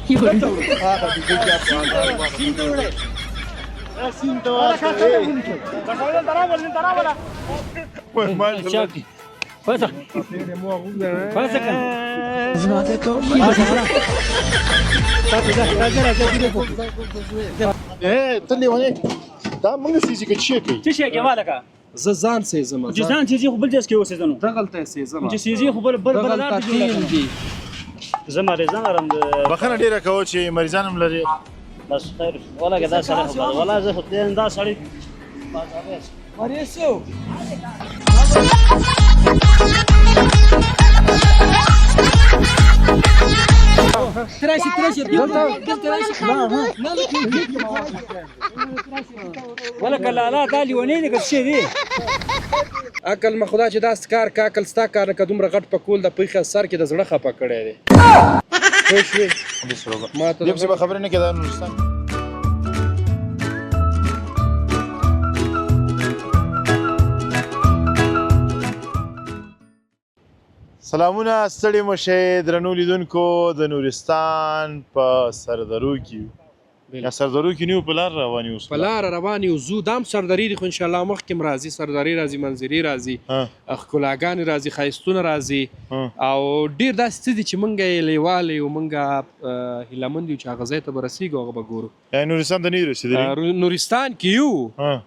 ته لیونی دا موږ سیزي که چی کوي؟ څه شي کې والکه؟ زه ځان سېزم. چې ځان سیزي خو بل ځای کې اوسېدنو. دغلته یې سېزم. چې سیزي خو بل بل بل دغلته لار تیل دي. زه مریضان لرم. بخنه ډیره کوه چې مریضان هم لري. بس خیر ولګه، دا سړی خو ولا زه خو دا سړی مریض. تراشي تراشي دلته راشي. ولکه لالا دا لیونی دی که څه دی؟ عقل ما خدا چې دا کار کا عقل ستا کار نه که دومره غټ پکول د پیښه سر کې د زړه خپه کړی دی، پوه شوې؟ ما ته دې پسې به خبرې نه کېده نورستان. سلامونه، ستړي مه شئ درنو لیدونکو. د نورستان په سردرو کې یو، یا سردرو کې نیو، په لار روان یو. په لار روان یو، زو دام سردري دي، خو انشاءالله مخکې هم راځي، سردري راځي، منظرې راځي، ښکلاګانې راځي، ښایستونه راځي او ډېر داسې څه دي چې مونږ یې لیواله یو، مونږ هیله مند یو چې هغه ځای ته به رسېږو، هغه به ګورو. یعنی نورستان ته نه یو رسېدلي؟ نورستان کې یو،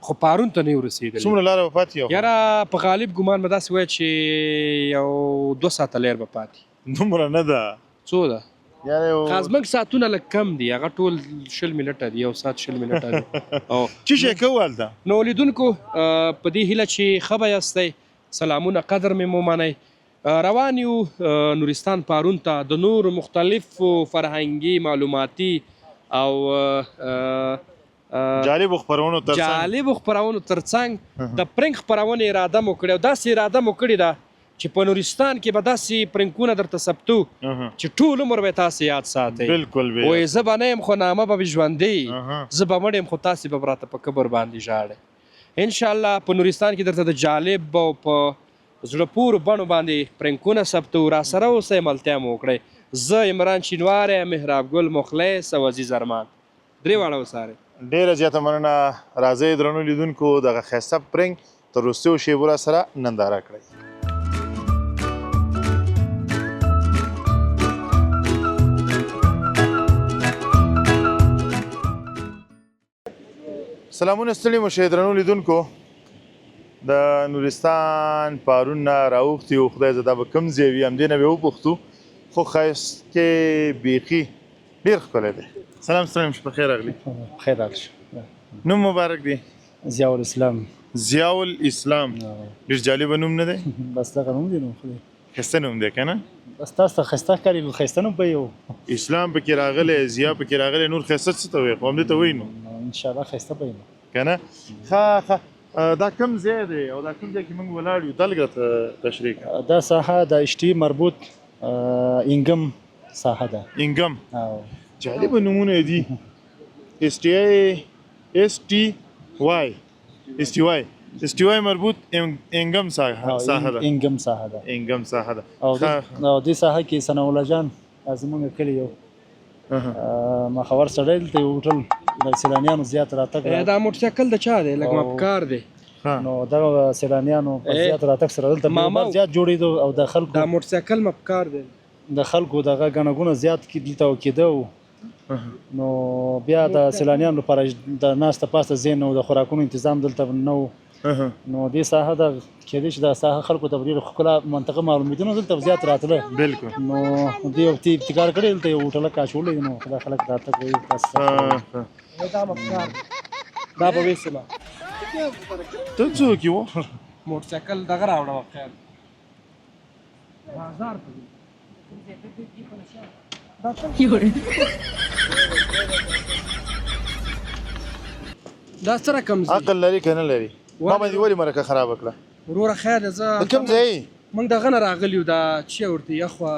خو پارون ته نه یو رسېدلي. څومره لاره به پاتې یو؟ یاره په غالب ګمان به داسې وایي چې یو 2 ساعته لیر به پاتې. دومره نه ده. څو ده؟ یاره یو زموږ ساعتونه لږ کم دي، هغه ټول 20 منټه دي، یو ساعت 20 منټه دي او چی شی کوو هلته؟ نو لیدونکو، په دې هیله چې ښه به یاستئ، سلامونه قدر مې مو منئ. روان یو نورستان پارون ته د نورو مختلفو فرهنګي، معلوماتي او جالبو خپرونو ترڅنګ، جالبو خپرونو ترڅنګ د پرنګ خپرونې اراده مو کړې او داسې اراده مو کړې ده چې په نورستان کې به داسې پرنګونه درته ثبتو چې ټول عمر به تاسې یاد ساتئ. بالکل. وایي زه به نه یم خو نامه به مې ژوندۍ، زه به مړ یم خو تاسې به راته په قبر باندې ژاړئ. انشاءالله په نورستان کې درته د جالب او په زړه پورو بڼو باندې پرنګونه ثبتو. راسره اوسئ، ملتیا مو وکړئ. زه عمران شینواری، محراب ګل مخلص او عزیز ارمان درې واړه وڅارئ. ډیره زیاته مننه. راځئ درنو لیدونکو، دغه ښایسته پرنګ تر وروستیو شیبو را سره ننداره کړئ. سلامونه، ستړي مو شئ درنو لیدونکو. د نورستان پارون نه راوښتي یو. خدای زه دا به کوم ځای وي، همدې نه به وپوښتو، خو ښایست کې بیخي ډېر ښکلی دی. سلام، ستړي مو شئ، په خیر راغلي. خیر راغلی. نوم مبارک دی؟ ضیاء الاسلام. ضیاء الاسلام، ډېر جالبه نوم نه دی؟ بس دغه نوم دی نو خو دی. ښایسته نوم دی که نه؟ بس تاسو ته ښایسته ښکاري، ښایسته نوم به یو. اسلام پکې راغلی، ضیا پکې راغلی، نور ښایسته څه ته وایي؟ خو همدې ته وایي نو. انشاءالله ښایسته به یې نو. که نه؟ ښه ښه، دا کوم ځای دی او دا کوم ځای کې موږ ولاړ یو؟ دا لږ راته تشریح کړه. دا ساحه د اشتي مربوط انګم ساحه ده. انګم. او جالبه نومونه دي. اس ټي آی، اس ټي وای، اس ټي وای، اس ټي وای مربوط انګم ساحه ده. انګم ساحه ده. انګم ساحه ده. او دې ساحه کې ثناء الله جان زموږ کلی یو مخور سړی، دلته یو هوټل د سیلانیانو زیات راتګ. دا موټرسایکل د چا دی؟ لږ مپکار دی. نو دغه سیلانیانو په زیات راتګ سره دلته بیروبار زیات جوړېدو او د خلکو دا موټرسایکل مپکار دی. د خلکو دغه ګڼه ګوڼه زیات دلته کېده. نو بیا د سیلانیانو لپاره د ناسته پاسته ځای نه و، د خوراکونو انتظام دلته نه و. نو دې ساحه ده کېدای چې دا ساحه خلکو ته ډېره ښکلا منطقه معلومېده، نو دلته زیات راتله. نو دې وخت ابتکار کړی، دلته یو هوټل کاچولی، نو دا خلک راتګ کوي. دا به ویسمه. ته څوک یې؟ موټرسایکل دغه راوړه، خیر بازار ته. دا څه رقم ځي؟ عقل لري که نه لري؟ ما باندې ولې مرکه خرابه کړه؟ وروره خیر دی. زه د کوم ځای؟ موږ دغه نه راغلي یو، دا چې ورته یخوا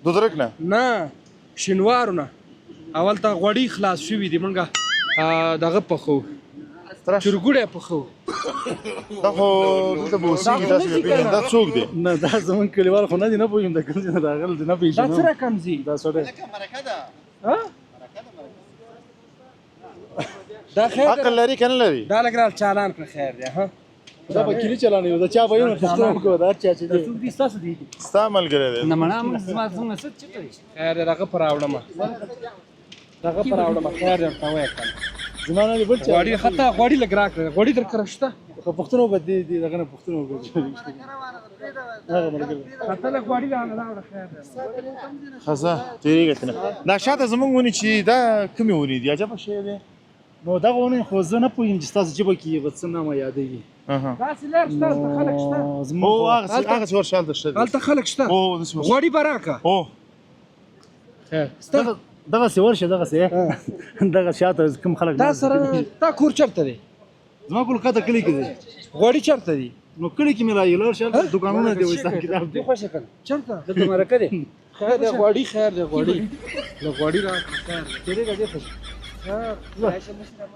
دودرک نه؟ نه، شینوارو نه. اول ته غوړي خلاص شوي دي، موږ دغه پخو، چرګوړی پخو. دا خو دلته به اوسېږي، تاسو به پېژنئ. دا څوک دی؟ نه، دا زموږ کلیوال خو نه دی، نه پوهېږم د کوم ځای نه راغلی دی، نه دا پېژنم. څه رقم ځي؟ دا سړی مرکه ده. ها؟ دا خیر دی. عقل لري که نه لري؟ دا لږ راله چالان کړه، خیر دی. ها دا به کلی چلانه یو، دا چا به یو نه پوښتنه وکړو، دا چا چې دی. څوک دي ستاسو دي؟ ستا ملګری دی. نه مړه، موږ زما څنګه څه چته دي؟ خیر دی، دغه پر راوړم، دغه پر راوړم، خیر دی، ورته وایه کنه. زما نه دی بل چا. غوړي خطا غوړي لږ راکړه، غوړي در کره شته؟ خو پوښتنه به دې دې دغه نه پوښتنه وکړو، هغه ملګری. خطا لږ غوړي رانه راوړه، خیر دی. ښه ځه تېرېږه ترېنه. دا شاته زمونږ ونې چې دا کومې ونې دي؟ عجبه شی دی. نو دغه ونې خو زه نه پوهېږم چې ستاسو ژبه کې به څه نامه یادېږي. داسې لار شته، هلته خلک شته. نو زموږ او خو هغسې هغسې ورشه، هلته شته دی. هلته خلک شته. او داسې ورشه. غوړي به راکړه. او خیر ستا دغسې ورشه، دغسې دغه شاته کوم خلک تا ناست سره دي. تا کور چېرته دی؟ زما کور کته کلي کې دی. غوړي چېرته دي؟ نو کلي کې مې راغی، لاړ شه، هلته دکانونه دي، وایي ستا کتاب دی. دی خوښه کړه. چېرته؟ دلته مرکه دی. خیر دی غوړي، خیر دی غوړي، له غوړي راکړه، خیر دی. تېرېږه دې خوښه.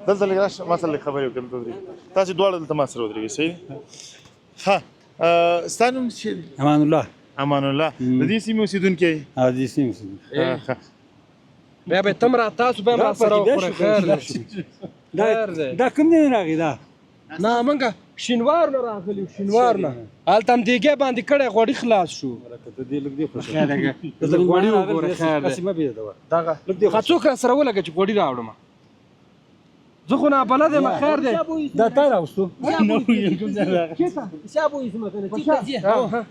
دلته لږ راشه، ما سره لږ خبرې وکړه. دلته ودرېږئ تاسې دواړه، دلته ما سره ودرېږئ. صحیح دی؟ ښه، ستا نوم څه دی؟ امان الله. امان الله، د دې سیمې اوسېدونکی یې؟ او دې سیمې اوسېدونکی. ښه. بیا به تم را تاسو به هم را سره وخوره، خیر دی، خیر دی. دا کوم دی راغی دا؟ نه، مونږه شینوار نه راغلي یو، شینوار نه. هلته هم دیګی باندې کړی، غوړي خلاص شو. ته دې لږ دې خوښه. خیر دی، دلته غوړي وګوره، خیر دی. هسې مه بېدوه. دغه ښه څوک را سره ولګه چې غوړي راوړم، زه خو نابلد یم، خیر دی. دا تا راوستو؟ نه پوهېږم کوم ځای راغی.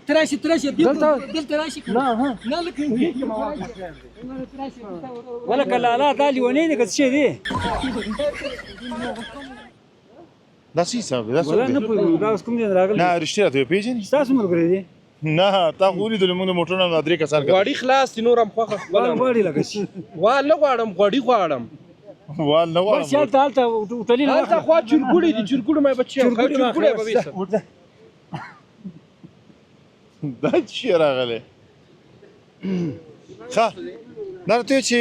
تراشي تراشي. دلته؟ دلته راشي. نه ها. نه لکه ولکه لالا دا لیونی دی که څه شی دی؟ دا څه حساب دی؟ دا څوک ولا نه دی؟ پوهېږم دا اوس کوم ځای راغلی. نه، رښتیا راته وایه، پېژنې؟ ستاسو ملګری دی؟ نه، تا خو ولیدلو، موږ د موټر نه درې کسان کتل. غوړي خلاص دي، نور هم خوښه خپله. غواړي لکه شي. وال نه غواړم، غوړي غواړم. وال نه ورشي غواړم. هلته، هلته هوټلي نه هلته واخله. خوا چرګوړي دي، چرګوړي مې بچي، چرګوړي چرګوړي واخله. به ویسم. دا څه شی راغلی؟ ښه، دا راته ووایه چې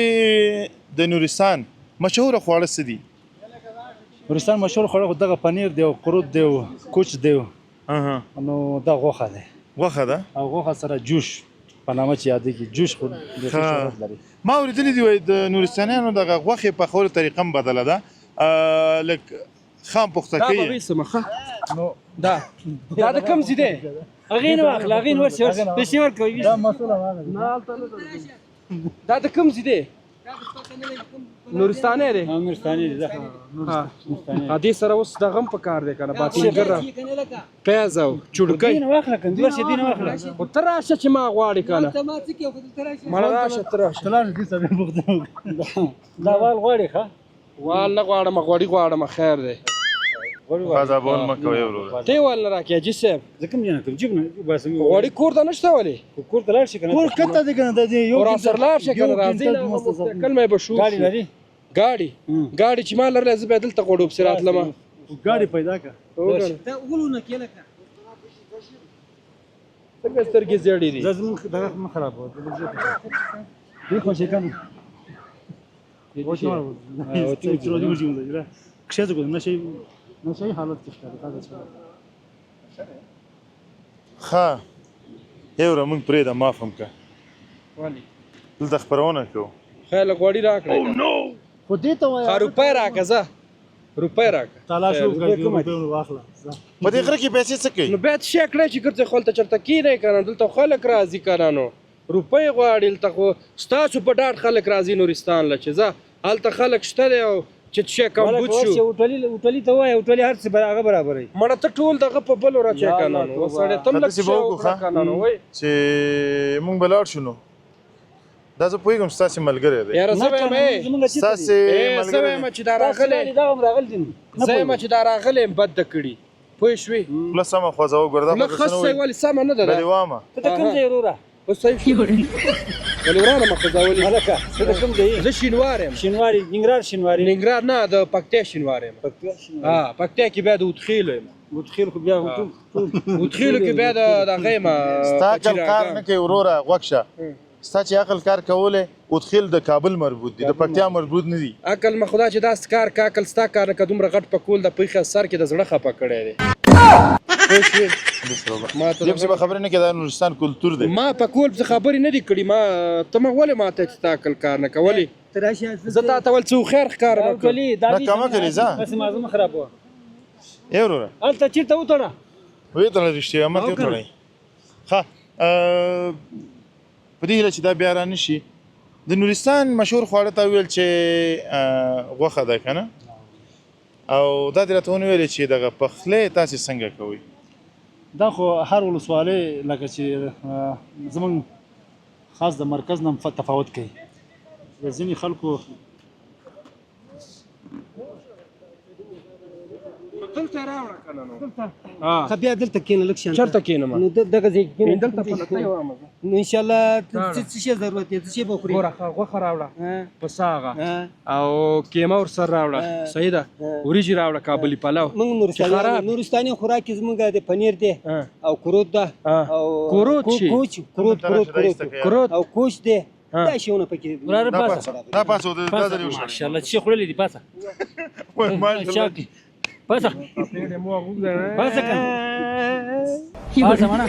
د نورستان مشهوره خواړه څه دي؟ نورستان مشهور خواړه خو دغه پنیر دی او قروت دی او کوچ دی، نو دا غوښه دی. غوښه ده. او غوښه سره جوش په نامه چې یادېږي، جوش خو ډېر ښه شهرت لري. ما اورېدلي دي وایي د نورستانیانو دغه غوښې پخولو طریقه هم بدله ده، لږ خام پخته دا به کوي. ویسم. ښه، نو دا دا د کوم ځای دی؟ هغې نه واخله، هغې نه ورشي، ورشي، پیسې ورکوي. دا مسله هغه ده. نه، هلته نه ده. دا د کوم ځای دی؟ نورستانی دی؟ نورستاني دی دا. ها، دې سره اوس دغه هم په کار دی که نه، باطنګر پیاز او چوړکۍ. دینه واخله کنه، ورشه دینه واخله. خو ته راشه چې ما غواړې که نه. مړه راشه، ته راشه. ته لاړ شه، دې سره پوښتنه وکړه. دا وال غواړي؟ ښه. وال نه غواړم، غوړي غواړم، خیر دی. غضبول مه کوئ وروره. ته وال نه راکې حاجي صاحب. زه کوم ځای نه کوم جیب نه باسم. غوړي کور ته نشته ولې؟ کور ته لاړ شي کنه. کور کته دی کنه، د دې یو او را سره لاړ شه کنه، راځي نه کل مې به شو. ګاډي لري؟ ګاډي، ګاډي چې ما لرلی، زه بیا دلته غوړو پسې راتلم. ګاډي پیدا کړه. دا ولونه کې لکه څنګه سترګې زیړې دي؟ زه زمونږ دغه مه خرابوه، دې خوښې کنه. کښته کو نشي نشي حالت کې ښکاري دا څه. ښه هیوره، موږ پرېږده، معاف هم که. ولې؟ دلته خپرونه کوو. خیر، له غوړي راکړه. خو دې ته وایه. ښه، روپۍ راکړه، ځه روپۍ راکړه. تلاش وکړه، روپۍ واخله. په دې غره کې پیسې څه کوي؟ نو بیا څه شی کړی چې ګرځې، خو هلته چېرته کښېنئ که نه، دلته خلک راځي که نه، نو روپۍ غواړي. دلته خو ستاسو په ډاډ خلک راځي نورستان له، چې ځه هلته خلک شته دی او چې څه شی کمبود شو. هوټلي ته وایه، هوټلي هر څه هغه برابروي. مړه ته ټول دغه په بل ورځ که نه، نو سړی تم لږ داسې به شی وکړو، وکړه که نه، نو وایي چې مونږ به لاړ شو. نو دا زه پوهېږم چې ستاسې ملګری دی. یاره زه وایم ستاسې زه ملګری وایم دی. چې دا راغلی، دا هم راغلی دي. زه یم چې دا راغلی یم، بد د کړي، پوه شوې؟ خوله سمه خوځوه، ګوره دا خوله خو ښه څه نه صحیح. وایي. ولې سمه نه ده بلې دا؟ وامه. ته د کوم ځای وروره؟ اوس صحیح شو؟ ولې ورانه مه خوځولې. هلکه، ته د کوم ځای؟ زه شینوار یم. شینواری، ننګرهار شینواری؟ ننګرهار نه، د پکتیا شینوار یم. پکتیا شینواری. ها، پکتیا کې بیا د اوتخېلو یم. اوتخېل خو بیا ټول اوتخېلو کې بیا د دغه یم. ستا عقل کار نه کوي وروره، غوږ شه. ستا چې عقل کار کولی، اوتخېل د کابل مربوط دي، د پکتیا مربوط نه دي. عقل مه خدا چې داسې کار کا، عقل ستا کار نه که. دومره غټ پکول د پیښه سر کې د زړه خپه کړی دی. پوه شوې؟ ما ته دې په خبرې نه کې، دا نورستان کلتور دی. ما په کول څه خبرې نه دي کړې. ما ته ما ولې ما ته چې تا عقل کار نه کولې؟ زه تا ته ول څه هوښیار ښکارم. نه کمه کړې ځه. بس ما زما خراب وه. ای وروره هلته چېرته وتړه؟ ویې تړه، رښتیا ما ته وتړئ. ښه، په دې هیله چې دا بیا را نه شي. د نورستان مشهور خواړه تا وویل چې غوښه ده که نه؟ او دا دې راته ونه ویلې چې دغه پخلی تاسې څنګه کوئ؟ دا خو هر ولسوالۍ لکه چې زمونږ خاص د مرکز نه تفاوت کوي. د ځینې خلکو دلته راوړه که نه نو ښه بیا دلته کښېنه لږ شان. چېرته کښېنم؟ نو دغه ځای کې کښېنه. دلته په لتۍ وم. نو انشاءالله څه شي ضرورت دی، څه شی به خورې؟ ګوره غوښه راوړه، پسه هغه او قیمه ورسره راوړه، صحیح ده، وریجې راوړه، کابلي پلو. موږ نورستاني خوراک کې زموږ د پنیر دی او کروت ده او کروت چی؟ کوچ، کروت کروت کروت کروت او کوچ دی. دا شیونه پکې. دا پاسه دا ځل وشو. ماشاءالله چې خوړلې دي. پاسه ماشاءالله پاسه پاسه کنه پاسه مانا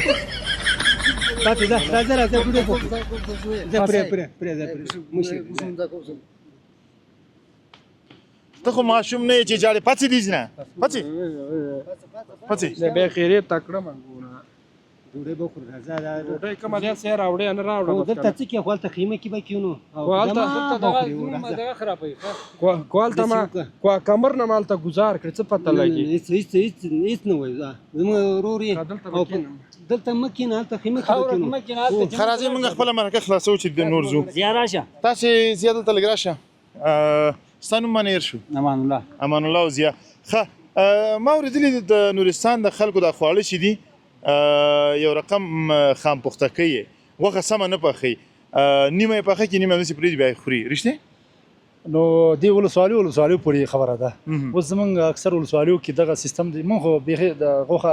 پاسه. ځه راځه راځه، ډوډۍ خو ځه، پرې پرې پرې ځه پرې مشر. ته خو ماشوم نه یې چې جاړې. پاڅې دي ځینه، پاڅې پاڅې. بیا خیرې تکړه منګونه ډوډۍ به خورو، راځه. ډوډۍ کومه دی څه راوړې نه راوړه؟ خو دلته څه کې، خو هلته خیمه کې به کښېنو. خو هلته دغه خرابوي. خو هلته ما خو کمر نه ما هلته ګوزار کړې، څه پته لګي؟ هېڅ هېڅ هېڅ هېڅ نه وایو. زموږ ورور یې. دلته مه کښېنه، هلته خیمه کې به کښېنو. ښه راځئ موږ خپله مرکه خلاصوو چې د نور ځو. ضیا راشه. تاسې ضیا دلته لږ راشه. ستا نوم باندې هېر شو. امان الله. امان الله او ضیا. ښه، ما اورېدلي دي د نورستان د خلکو دا خواړه چې دي یو رقم خام پخته کوي، غوښه سمه نه پخوي، نیمه یې پخه کړي، نیمه داسې پرېږدي بیا یې خوري. رښتیا؟ نو دې ولسوالۍ ولسوالۍ پورې خبره ده. اوس زمونږ اکثر ولسوالیو کې دغه سیستم دی. مونږ خو بیخي د غوښه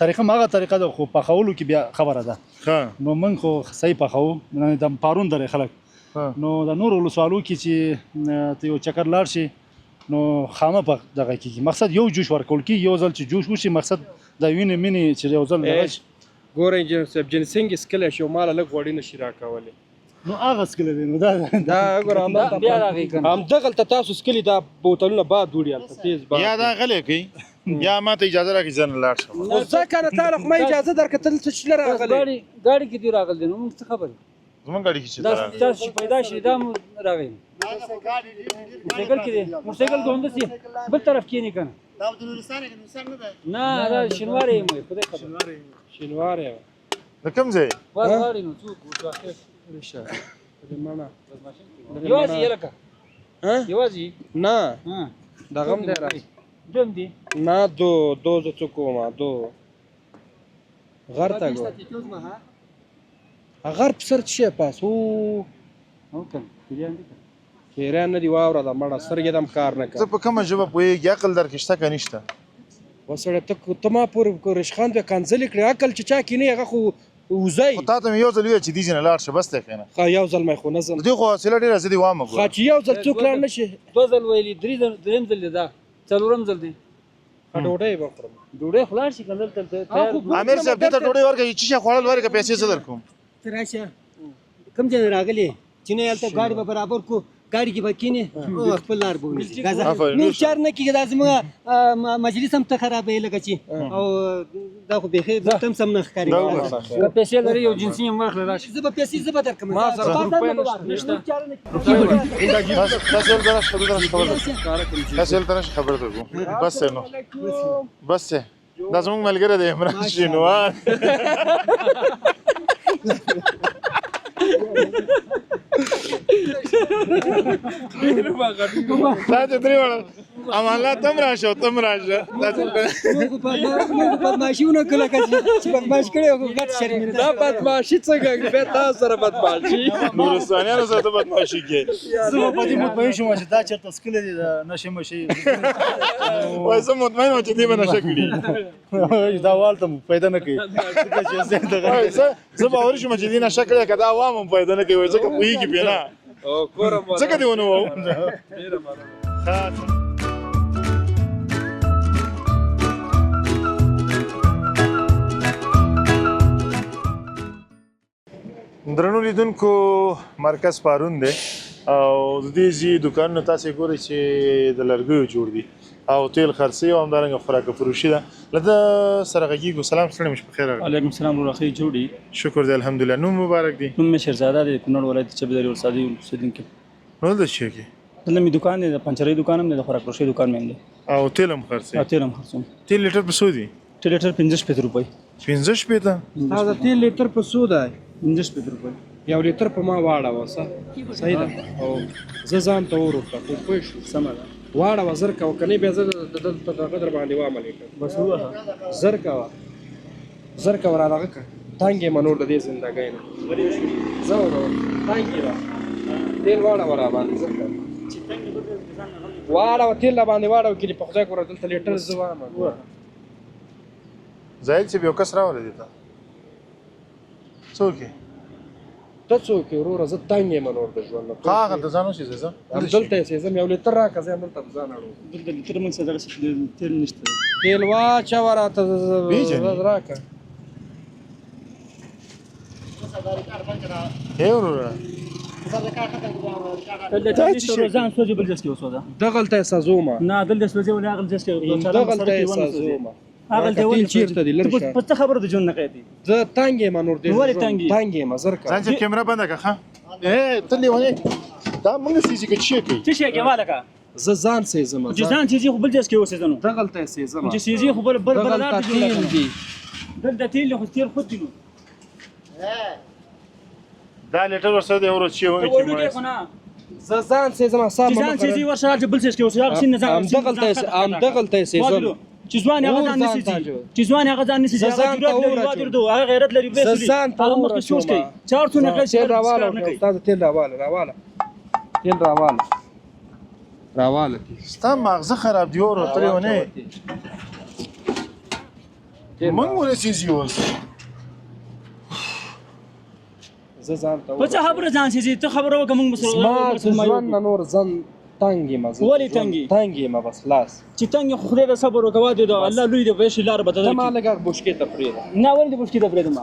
طریقه هم هغه طریقه ده، خو پخولو کې بیا خبره ده. نو مونږ خو صحیح پخوو، د پارون درې خلک. نو د نورو ولسوالو کې چې ته یو چکر لاړ شي نو خامه په دغه کېږي. مقصد یو جوش ورکول کېږي، یو ځل چې جوش وشي مقصد د وینې مینې چې یو ځل دغه شي. ګوره انجینر صاحب، جنسینګ یې څکلی شي او ماله لږ غوړي نه شي راکولی. نو هغه څکلی دی. نو دا دا ګوره بیا راغی که نه. همدغلته تاسو څکلي دا بوتلونه باد وړي هلته تېز باد. یا دا غلی کوي یا ما ته اجازه راکړي چې زه نه لاړ شم. خو ځه که نه، تا له خو ما اجازه درکړه، ته دلته چې راغلی؟ ګاډي کې دوی راغلی دی، نو موږ څه خبر یو؟ زمونږ ګاډي کې چې دا تاسو چې پیدا شئ دا مو راغی. موټرسایکل کې دی، موټرسایکل کې همداسې بل طرف کښېني که نه. دا د نورستان دی، نورستان نه ده؟ نه، دا شینواری یم، خدای خبر. شینواری یم. د کوم ځای؟ غواړي نو څوک یوازې یې لکه یوازې؟ نه، دغه هم دی راشه. دوم دی؟ نه، دو دو زه څه کوم، دو غر ته ګوره. غر په سر څه شی پاس هو که پیریان دي؟ پیریان نه دي، واوره ده مړه، سترګې د هم کار نه کوي. ته په کومه ژبه پوهېږې؟ عقل درکې شته که نشته؟ وسړی ته ما پورې رشخند بیا کنځلې کړې. عقل چې چا کې نه هغه خو وزی. خو تا ته مې یو ځل وویل چې دې ځای نه لاړ شه، بس دی که نه؟ ښه، یو ځل مې خو نه ځم. د دې خو حوصله ډېره، زه دې وامه ګوره. ښه، چې یو ځل څوک لاړ نه شي. دوه ځل ویلي، درېیم ځل دی، دا څلورم ځل دی. ډوډۍ به خورم. ډوډۍ خو لاړ شي که دلته تیار. امیر صاحب دې ته ډوډۍ ورکړه، چې شی خوړل ورکړه، پیسې زه درکوم. ته راشه، کوم ځای نه راغلې چې نه هلته ګاډي به برابر کړو، ګاډي کې به کښېنې او خپل لار به ونیسې. نور چار نه کېږي. دا زموږ مجلس هم ته خرابوې لکه چې، او دا خو بیخي دلته هم سم نه ښکاري. که پیسې لرې یو جنسي هم واخله راشه. زه به پیسې زه به درکړم. ما سره روپۍ نشته. تاسې هلته راشه، تاسې هلته راشه، خبره درکوم. بس دی نو، بس دی. دا زموږ ملګری دی عمران شینوار. تا چې درې واړه امان الله تم راشه تم راشه. موږ بدمعاشي ونه کړه، لکه چې بدمعاش کړی غټ شرمنده. دا بدمعاشي څنګه بیا تا سره بدمعاشي؟ نورستانیانو سره ته بدمعاشي کوې. زه به په دې مطمئن شوم چې دا چېرته څکلی دی د نشې مشې. وایي زه مطمئن وم چې دې به نشه کړي. دا والته مو پیدا نه کوي. زه باوري شوم چې دې نشه کړې، که دا وام هم پیدا نه کوي، وایي ځکه پوهېږي پرې نه، ځکه دې ونه وو. ښه. درنو لیدونکو، مرکز پارون دی او د دې ځای دوکانونه تاسې ګورئ چې د لرګیو جوړ دي او تیل خرڅوي او همدارنګه خوراک فروشي ده. له ده سره غږېږو. سلام، ستړي مې په خیر راغلې. علیکم سلام وروره، ښه یې جوړ یې؟ شکر دی الحمدلله. نوم مبارک دی؟ نوم مې شیرزاده دی، د کونړ ولایت د چپې ولسوالۍ اوسېدونکی. نو دلته څه شی کوې؟ دلته مې دوکان دی، د پنچرۍ دوکان هم دی، د خوراک فروشۍ دوکان مې هم دی. او تیل هم خرڅوې؟ او تیل هم خرڅوم. تیل لیټر په څو دي؟ تیل لیټر 65 روپۍ. 65؟ ستا د تیل لیټر په څو دی؟ 65 روپۍ. یو لیټر په ما واړوه. صحیح ده. او زه ځان ته اور ورکړم، پوه شو؟ سمه ده. واړوه، زر کوه، که نه بیا زه دلته دغه در باندې وامه لیکم. بس ووهه، زر کوه، زر کوه، را دغه کړه. تنګ یم نور د دې زندګۍ نه. زه وروره تنګ یم. تیل واړوه را باندې، زر کوه، واړوه تیل را باندې واړوه. کلي په خدای ګوره دلته لیټر زه وامه. زاهد صاحب یو کس راوله دې ته. څوک یې؟ ته څوک یې وروره؟ زه تنګ یم نور د ژوند نه. ښه، هغلته ځان وسېځه. ځه همدلته یې سېځم. یو لیټر راکړه، زه همدلته په ځان اړوم. دلته لیټر موږ سره دغسې تیل نشته. تیل واچوه راته، پېژنې؟ راکړه. ای وروره، دلته دا تیل څه نشته. شی؟ ځان سوځي، بل ځای کې وسوځه. دغلته یې سوځومه. نه، دلته سوځي ولې؟ هغه ځای کې. دغلته یې سوځومه. هغلته تیل ولې چېرته دی؟ لرې ته شه. په څه خبره د ژوند نه قید؟ زه تنګ یم نور دې. نو ولې تنګ یې؟ تنګ یم، زر ځان کوه. چې کیمره بنده کړه. ښه، ای ته لیونی، دا موږ سیزي که څه کوي؟ څه شی کې والکه؟ زه ځان سېځم. چې ځان سېځي خو بل ځای کې وسېځه. نو دغلته یې سېځم. چې سېځي خو بل بل بل لار دغلته ته جوړه تیل کړه. دي. دلته تیل خو تیل خود دي. نو دا لیټر ورسره دی ورو چې ته ونه وړوکی خو نه. زه ځان سېځم. حساب چې مه ځان مه سېځي ورشه چې بل څه کې اوسې. هغه سین نه ځان همدغلته یې سېځم. چې ځوان هغه ځان اور نه ځان ته سېځي، اچوه. چې ځوان هغه ځان نه سېځي، زه هغه ځان ته جرأت لري، اور وادر اچوم. دو هغه غیرت لري. زه ځان ته هغه اور مخکې سوچ اچوم. کوي، چار څونه کوي. تیل راواله استاد، تیل راواله، راواله تیل، راواله، راواله تیل. ستا ماغزه خراب دی ورو، ته لیونی. تیل. موږ ولې سیزي اوس؟ زه ځان ته په څه خبره ځان سېځي؟ ته خبره وکړه، موږ زما د مسلمان ژوند نه نور ځان تنګ یم زه. ولې تنګ یې؟ تنګ یم بس خلاص. چې تنګ یې خو خدای ته صبر وکړه، وادي ده الله لوی دی، به شي لار به ته ته ما درکړي. لږ هغه بوشکې ته پرېږده. نه، ولې دې بوشکې ته پرېږدم؟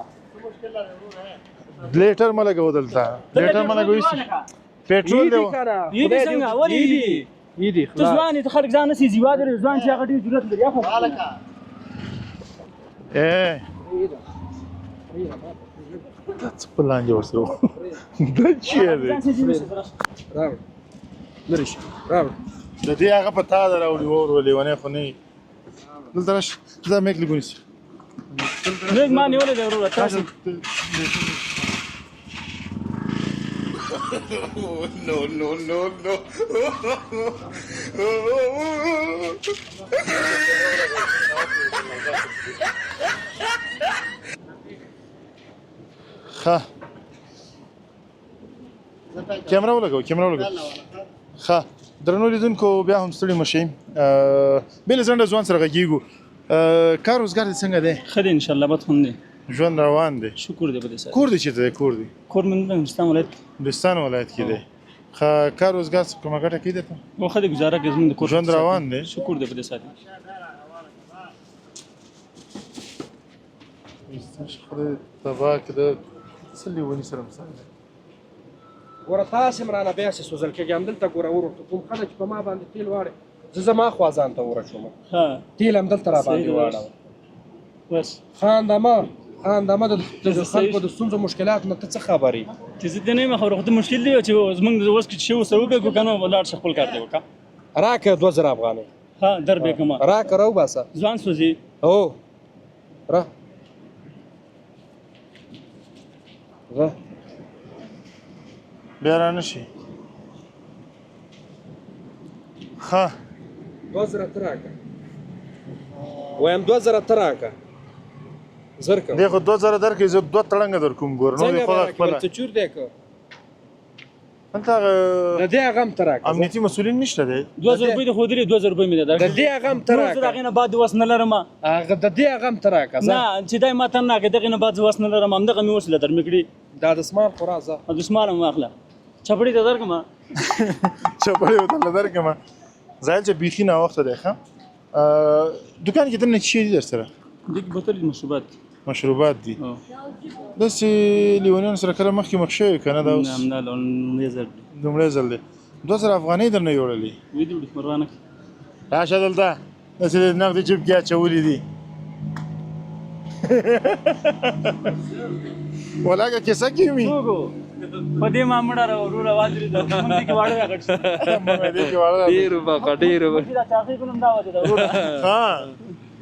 لیټر مه لګوه دلته، لیټر مه لګوه. پټرول دی. یې دي څنګه؟ ولې یې دي؟ یې دي. ته خلاص. ځوان یې، ته خلک ځان نه سېځي. وادي ځوان چې هغه ډېر جرأت لري. خو ای دا څه په لاندې ورسره و؟ دا چیرې دی؟ ځان سېځي نشي راشه. راوړ، لرې شه، راوړ. د دې هغه په تا ده راوړي وروره، لیونی خو نه یې. دلته راشه، دا میک لږ ونیسه. لږ ما نیولی دی وروره تاسو. No, no, no, no. ښه، کیمره ولګوه، کیمره ولګوه. ښه، درنو لیدونکو، بیا هم ستړي مه شئ. بې له ځنډه ځوان سره غږېږو. کار روزګار دې څنګه دی؟ ښه دی انشاءالله، بد خو نه دی. ژوند روان دی؟ شکر دی په دې سره. کور دې چېرته دی؟ کور دی؟ کور مې د نورستان ولایت. نورستان ولایت کې دی. ښه، کار روزګار څه کومه ګټه کوي درته؟ او ښه دی، ګزاره کوي زموږ د کور. ژوند روان دی؟ شکر دی په دې ساتي. خدای تباه کړه، د څه لیوني سره مثال دی. ګوره، تاسې هم رانه بیا سې سوځل کېږي همدلته. ګوره ورور، ته کوم ښه ده چې په ما باندې تیل واړې، زه زما خوا ځان ته اور اچوم. ښه. تیل همدلته را باندې صحیح ده. واړوه. بس. خانده مه، خانده مه. د خلکو د ستونزو مشکلات نه ته څه خبر یې؟ چې زه دې نه یم خبر، خو ته مشکل دی چې زموږ د اوس کې چې ورسره وکړو که نه، ولاړ شه خپل کار دی وکړه. راکړه 2000 افغانۍ. ښه، در به یې کړم. راکړه، راوباسه. ځوان سوځي. هو، را را. بیا را نه شي. ښه. 2000 ته راکړه، وایم 2000 ته راکړه، زر کوه. دی خو 2000 درکړي، زه دوه تړنګه در کوم. ګوره نو څنګه دی به خو راکړې؟ خپله څه چور دی که؟ دلته هغه د دې هغه هم ته راکړه. امنیتي مسؤلین نشته دی. 2000 روپۍ دې ښودلې، 2000 روپۍ مې ده د درکړې. دې هغه هم ته نور زه د راکړه. هغې نه بعد وس نه لرم. هغه د دې هغه هم ته راکړه. نه، چې دی ما ته نه راکړې، دغې نه بعد زه وس نه لرم. همدغه مې وس له در مې کړي. دا دستمال خو راځه. او دستمال هم واخله، چپړې ته درکړم. چپړې ورته درکړم. ظاهر چې بیخي ناوخته دی. ښه، دکان کې دننه څه شی دي در سره؟ دې کې بوتل دي، مشروبات دي. مشروبات دي. داسې لیونیانو سره کله مخکې مخ شوی که نه؟ دا اوس نه، همدا لومړی ځل دی. لومړی ځل دی. 2000 افغانۍ درنه یوړلې. وې دي وړي، پروا نه کوي. راشه دلته، داسې د نغدې جیب کې اچولي دي. ولاکه کیسه کې وي. په دې ما مړه را وروره وازري ده، مونږ دې کې واړه راغټ شو. مونږ دې کې واړه راغټ. ډېر وبخښه، ډېر وبخښه. دا چاغې ګلم دا وجه ده وروره. ها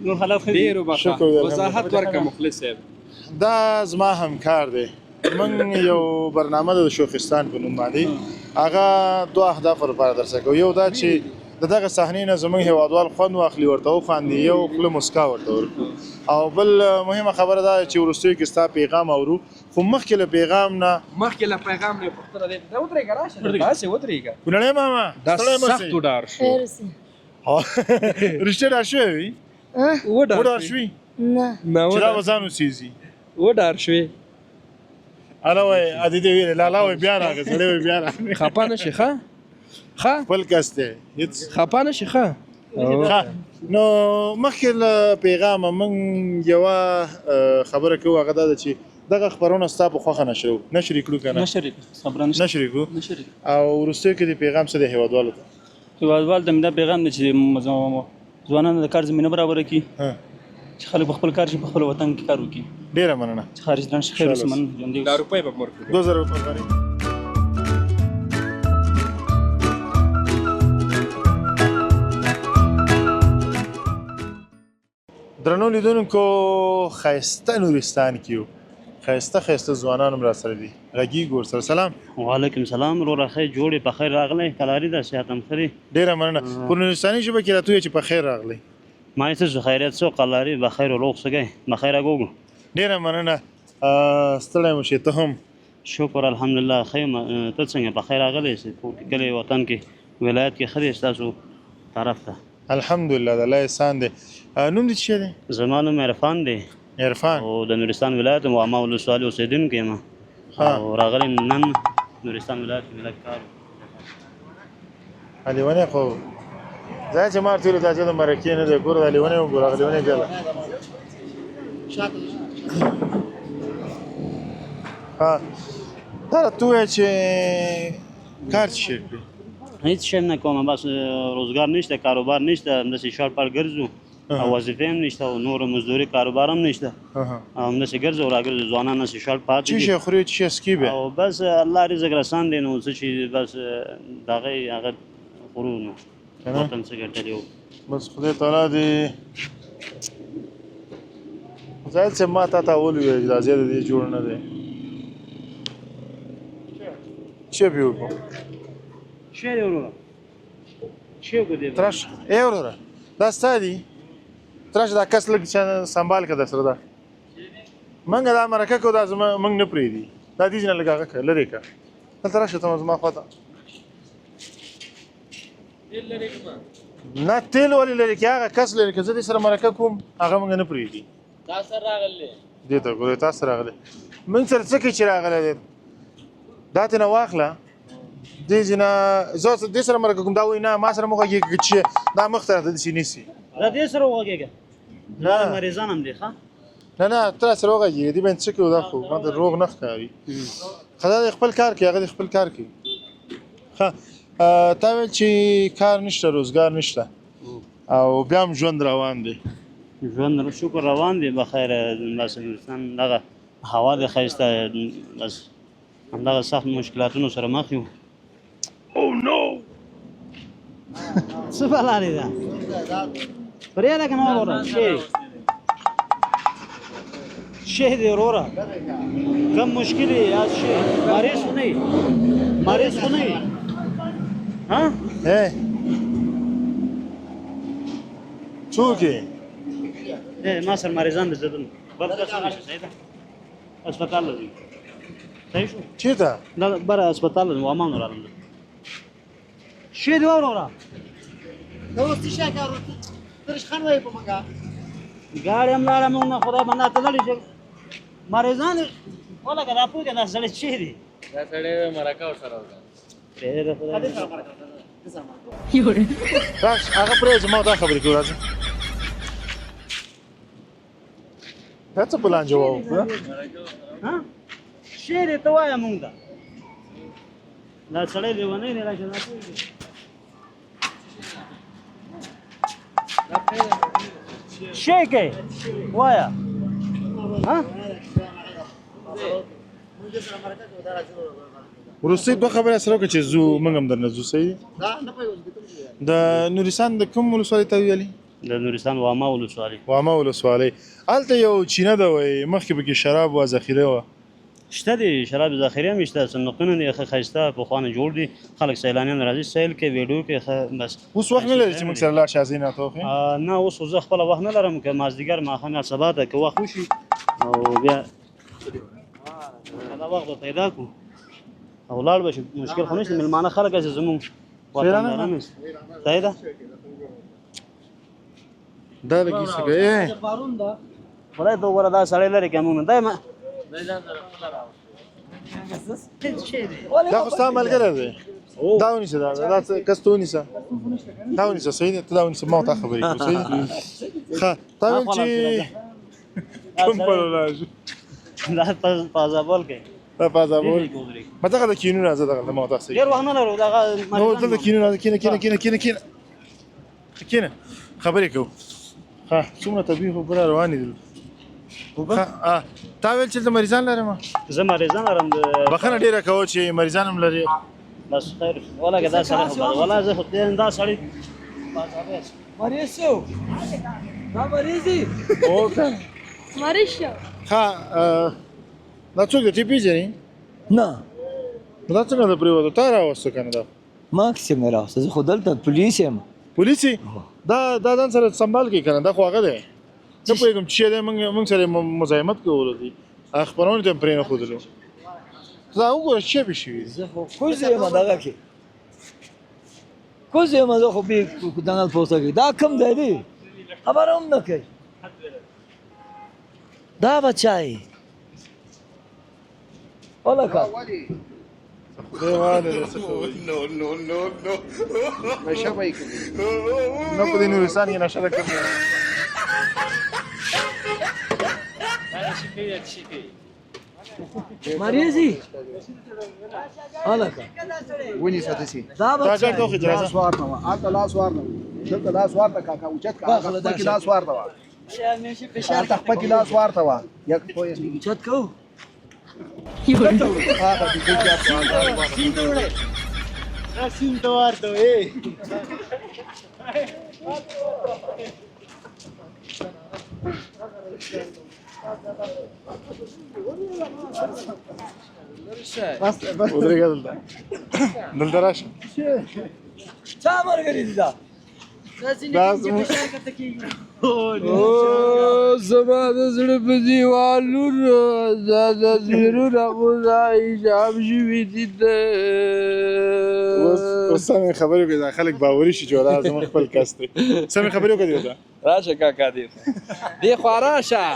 نور حالات ښه دي؟ ډېر وبخښه. شکر دی، وضاحت ورکړه مخلص صاحب. دا زما همکار دی. موږ یو برنامه ده د شوخستان په نوم باندې، هغه دوه اهدافو لپاره ترسره کوو. یو دا چې د دغه صحنې نه زموږ هیوادوال خوند واخلي، ورته وخاندي، یو خوله مسکا ورته ورکړو. او بل مهمه خبره دا ده چې وروستیو کې ستا پیغام اورو، خو مخکې له پیغام نه پوښتنه دی دا، ودرېږه، راشه داسې ودرېږه. کونړی ماما، دا ستړی مه سخت شئ. وډار شو. رښتیا ډار شوی وي؟ وډار وډار شوې؟ شوي نه، چې دا وډار به ځان وسیځي. وډار شوې. اله وای ادي دې ویل لالا وای بیا راغی سړی وای بیا راغی. خپه نه شي؟ ښه ښه. خپل کس دی هیڅ خپه نه شي؟ ښه. ښه، نو مخکې له پیغامه موږ یوه خبره کوو، هغه دا ده چې دغه خپرونه ستا په خوښه نشرو نشرې کړو که نه؟ نشرې کړو، خبره نشته. نشرې کړو. نشرې. او وروستیو کې د پیغام څه دی هیوادوالو ته؟ هیوادوال ته مې دا پیغام دی چې ځوانانو د کار زمینه برابره کړي، چې خلک په خپل کار شي، په خپل وطن کې کار وکړي. ډېره مننه. چې خارج ته شي. خیر اوسې، مننه، ژوندی دا اوسې. روپۍ به ورکړو. 2000 افغانۍ. درنو لیدونکو، ښایسته نورستان کې یو، ښایسته ښایسته ځوانان هم راسره دي، غږېږو ورسره. سلام. وعلیکم سلام وروره، ښه جوړې؟ په خیر راغلی؟ کلاري ده، صحت هم ښه دی؟ ډېره مننه. په نورستاني ژبه کې راته ووایه چې په خیر راغلی. ما یې څه خیریت څو قلاري بخیر روغ سګی بخیر اګوګو. ډېره مننه. ستړی مه شې، ته هم؟ شکر الحمدلله، ښه یم. ته څنګه؟ په خیر راغلی؟ کور کې، کلي، وطن کې، ولایت کې ښه دی ستاسو طرف ته؟ الحمدلله، د الله احسان دی. نوم دې څه شی دی؟ زما نوم عرفان دی. عرفان. او د نورستان ولایت واما ولسوالي اوسېدونکی یم او راغلی یم نن نورستان ولایت کې مې لږ کار و. لیونی خو ځای چې ما ورته ویل دا چې د مرکې نه دی، ګوره دا لیونی وګوره، هغه لیونی بیا ده. ها، دا راته ووایه چې کار څه شی کوې؟ هیڅ شی هم نه کوم، بس روزګار نشته، کاروبار نشته، همداسې شاړ پاړ ګرځو او وظیفې هم نشته او نور مزدوري کاروبار هم نشته او همداسې ګرځو راګرځو، ځوانان هسې شاړ پاتې څه دي. شی خورې، څه شی څکې بیا؟ او بس الله رزق رسان دی، نو څه چې بس د هغې هغه خورو، نو وطن څه ګټلی و. بس خدای تعالی دې ځای چې ما تا ته اول وویل چې دا ځای د دې جوړ نه دی، څه پې وکړو؟ شی دی وروره، شی وکړو دی. ترش ای وروره، دا ستا دي، ترش دا کس لږ سنبال که در سره. دا مونږ دا مرکه کوو، دا زما مونږ نه پرېږدي. دا دې ځای نه لږ هغه که لرې که، دلته راشه ته زما خواته. نه، تیل ولې لرې کې؟ هغه کس لرې که، زه دې سره مرکه کوم، هغه مونږ نه پرېږدي. تا سره راغلی. دې ته ګوره، تا سره راغلی، مونږ سره څه کوي چې راغلی دی؟ دا ترې نه واخله، دې ځای نه. زه دې سره مرکه کوم، دا وایي نه، ما سره مه غږېږه، چې دا مخ ته راته داسې نیسي. دا دې سره وغږېږه. نه، مریضان هم دي. ښه. نه نه، ته سره وغږېږه، دې باندې څه کوو؟ دا خو ما ته روغ نه ښکاري. ښه، دا دې خپل کار کوي، هغه دې خپل کار کوي. ښه، تا ویل چې کار نشته، روزګار نشته او بیا هم ژوند روان دی. ژوند شکر روان دی، بخیر. بس نورستان دغه هوا دی ښایسته، بس همدغه سخت مشکلاتونو سره مخ یو. څه بلا دی دا؟ پرېږده که نه وروره، شی شی دی وروره، کم مشکل یې یا شی؟ مریض خو نه یې؟ مریض خو نه یې؟ ها؟ ای څوک یې؟ ما سره مریضان دي، زه بل کس نشته. صحیح ده، هسپتال ته ځو. صحیح شو. چېرته؟ دا بره هسپتال ته ځم، وامان راغلم. شی دی وروره؟ ته اوس څه شی کار ترش خان وایي په مونږه. ګاډی هم لاړه مونږ نه، خدای بنده ته لاړې چې مریضان ولګه. دا پوهېږه دا سړی چیرې دی؟ دا سړی مرکه ورسره وکړه. پرېږده خدای. راش، هغه پرېږده، ما دا خبرې کوو، راځه. دا څه پلان جوړو؟ ها، شعر ته وایه مونږ ته. دا سړی لیونی دی، راشه دا پوه دی. شی کوي وایه. ها، وروستۍ دوه خبرې سره وکړه چې زو موږ هم درنه ځو. صحیح دی. د نورستان د کوم ولسوالۍ ته ویلي؟ د نورستان واما ولسوالۍ. واما ولسوالۍ، هلته یو چینه ده، وایي مخکې پکې شراب وه، ذخیره وه. شته دي، شراب ذخیره هم شته، صندوقونه دي، ښه ښایسته پخوانه جوړ دي. خلک سیلانیان راځي، سیل کوي، ویډیو کوي. ښه بس. اوس وخت نه لري چې موږ سره لاړ شې ځای راته وښیې؟ نه، اوس خو زه خپله وخت نه لرم. که مازدیګر، ماښام یا سبا ته که وخت وشي او بیا دا وخت به پیدا کړو او لاړ به شو. مشکل خو نشته، مېلمانه خلک هسې زموږ وطنداران صحیح ده. دا لګي څه کوي؟ خدای ته وګوره، دا سړی لرې که موږ نه دی ما. دا خو ستا ملګری دی. دا ونیسه، دا دا کس ته ونیسه، دا ونیسه. صحیح دی، ته دا ونیسه، ما ته خبرې کوو. صحیح دی. ښه، تا ویل چې کوم پلو لاړ شو؟ دا په زابل کې. دا په زابل ما دغه د کینو راځه، دغه ما ته صحیح. ډېر وخت نه لرو دغه. نو دلته کینو راځه، کینه کینه کینه کینه کینه کینه، خبرې کوو. ښه، څومره طبیعي خبره روانې دي. تا ویل چې دلته مریضان لرم. زه مریضان لرم. بخښنه ډېره کوه چې مریضان هم لري. بس خیر، ولګه دا سړی خو، ولا زه خو دا سړی مریض شو، دا مریض دی. اوکه، مریض شو. ښه، دا څوک دی، ته پېژنې؟ نه. دا څنګه ده پرېوته؟ تا راوسته که نه دا؟ ما څنګه راوسته؟ زه خو دلته پولیس یم. پولیس یې؟ دا دا ځان سره سنبال کوي که نه؟ دا خو هغه دی، نه پوهېږم چې دی. موږ سره مزاحمت کولو دي، خپرونې ته هم پرې نه ښودلو. دا وګوره چې پې شوي. زه خو کوز یم، دغه کې کوز یم. زه خو بې دنګل پوسه کې. دا کوم ځای دی؟ خبره هم نه کوي دا بچای ولکه. خدای واله دې څه کوي؟ No, no, no, no. نشه به یې کوي. نه، په دې نورستان کې نشه ده کوم؟ مریضي هلکه. ونیسه داسې. دا دا بچای ګټه وخې. لاس راځه. ورته وه، هلته لاس ورته وه، دلته لاس ورته. کاکا اوچت که هغه خپه کې لاس ورته وه، هلته خپه کې لاس ورته وه. یک پوه چت کو. هغه دې کې سین ته وړې. دا سین ته ورته وې. ودرېږه دلته، دلته راشه. چا مرګري دي دا؟ دا زموږ او زما د زړه په دیوالونو دا تصویرونه خدای جام شوي دي. اوس اوس سمې خبرې وکړې، دا خلک باوري شي چې دا زموږ خپل کس دی. سمې خبرې وکړې ورته. راشه کاکا، دې دې خوا راشه،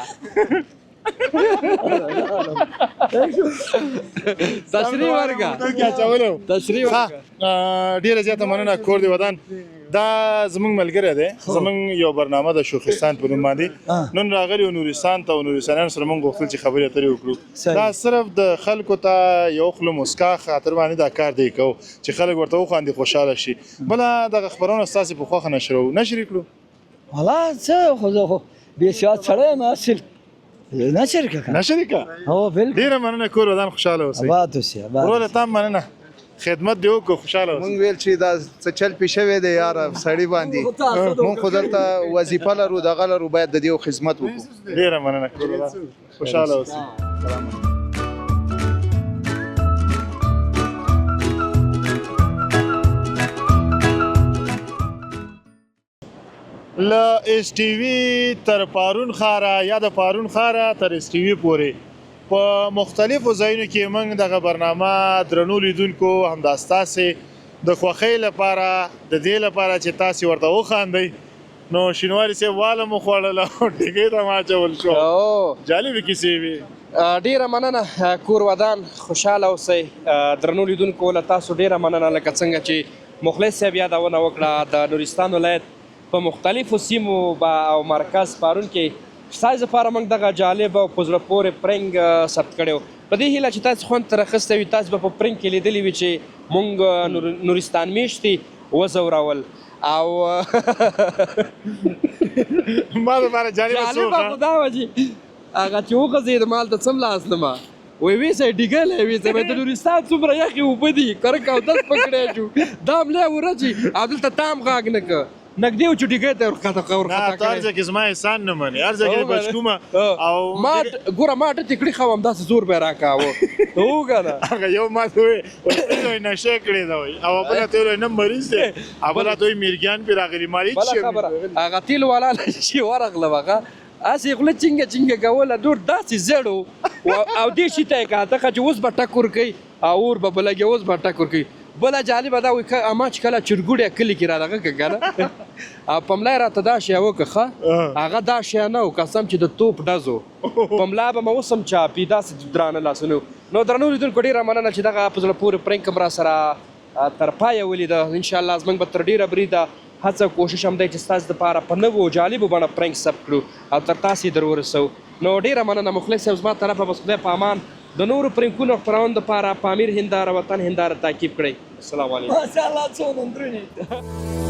تشریح ورکا. کې اچولی و. تشریح ورکا. ډیره زیاته مننه، کور دی ودان. دا زمونږ ملګری دی. زمونږ یو برنامه د شوخستان په نوم باندې. نن راغلی و نورستان ته او نورستانیانو سره مونږ غوښتل چې خبرې اترې وکړو. دا صرف د خلکو ته یو خوله مسکا خاطر باندې دا کار دی کوو چې خلک ورته وخاندي، خوشحاله شي. بله دغه خپرونه ستاسې په خوښه نشروو، نشر یې کړو. ولا څه خو زه خو بې سواد سړی یم، اصل نشر کړه. نشر یې کړه. هو بالکل. ډېره مننه، کور ودان، خوشحاله اوسئ. آباد اوسې، آباد. وروره تا مننه، خدمت دی وکړو، خوشحاله اوسئ. مونږ ویل چې دا څه چل پې شوی دی یاره سړي باندې. مونږ خو دلته وظیفه لرو، دغه لرو، باید د دې خدمت وکړو. ډېره مننه، کور ودان، خوشحاله اوسئ. له اس ټي وي تر پارون ښاره یا د پارون ښاره تر اس ټي وي پورې په مختلفو ځایونو کې موږ دغه برنامه درنو لیدونکو همدا ستاسې د خوښۍ لپاره، د دې لپاره چې تاسې ورته وخاندئ. نو شینواري صاحب، واله مو خوړله او ټیکۍ ته مو اچول شو. جالبې کیسې وې. ډیره مننه، کور ودان، خوشحاله اوسئ. درنو لیدونکو، له تاسو ډیره مننه. لکه څنګه چې مخلص صاحب یادونه وکړه، د نورستان ولایت په مختلفو سیمو با او مرکز پارون کې ستاسو لپاره موږ دغه جالب او په زړه پورې پرنګ ثبت کړی و. په دې هیله چې تاسو خوند تر اخیستی وي. تاسو به په پرنګ کې لیدلي وي چې موږ نورستان میشتي وځورول او ما لپاره جالبه څه جالبه خو دا وه چې هغه چې وغځېد ما هلته څملاستم، وایي ویسه ډیګلی ویسه، وایي د نورستان څومره یخې اوبه دي، کرک اودس پکړی شو، دا هم لی وره چې او دلته تا هم غږ نه کړ، نږدې و چې ډیګی ته یې ورخطا نه ته هر کړی. ځای کې زما احسان نه منې، هر ځای کې دې بچ کومه او ما ګوره ما ټتې کړي خو همداسې زور به یې راکاوه هو که نه. هغه یو ما ته وایي وایي نشه یې کړې ده، وایي او بل ته وایي نه مریض دی، او بل ته وایي میرګیان پرې راغلي، ما هېڅ بله شی هم نه خبره دي راغلي. هغه تیل والا له چې ورغلم هغه هسې خوله چینګه چینګه کوله، نور داسې زیړ و او دې شي ته یې کاته ښه چې اوس به ټک ورکوي او اور به بلګي، اوس به ټک ورکوي. بله جالبه دا وایي اما چې کله چرګوړی کلي کې را دغه که نه او په ملا یې راته دا شی وکړه ښه، هغه دا شی نه و، قسم چې د توپ ډز و په ملا به مې اوس هم چاپي داسې درانه لاسونه وو. نو درنو لیدونکو ډېره مننه چې دغه په زړه پورې پرنک هم راسره تر پایه ولیده. ان شاء الله زموږ به تر ډېره بریده هڅه او کوشش هم دی چې ستاسو لپاره په نوو او جالبو بڼه پرنک ثبت کړو او تر تاسې یې در ورسوو. نو ډېره مننه مخلص صاحب زما طرفه بس خدای په امان. د نورو پرنکونو او خپرونو لپاره پامیر هنداره وطن هنداره تعقیب کړئ. السلام علیکم. ماشاءالله څونه درنې.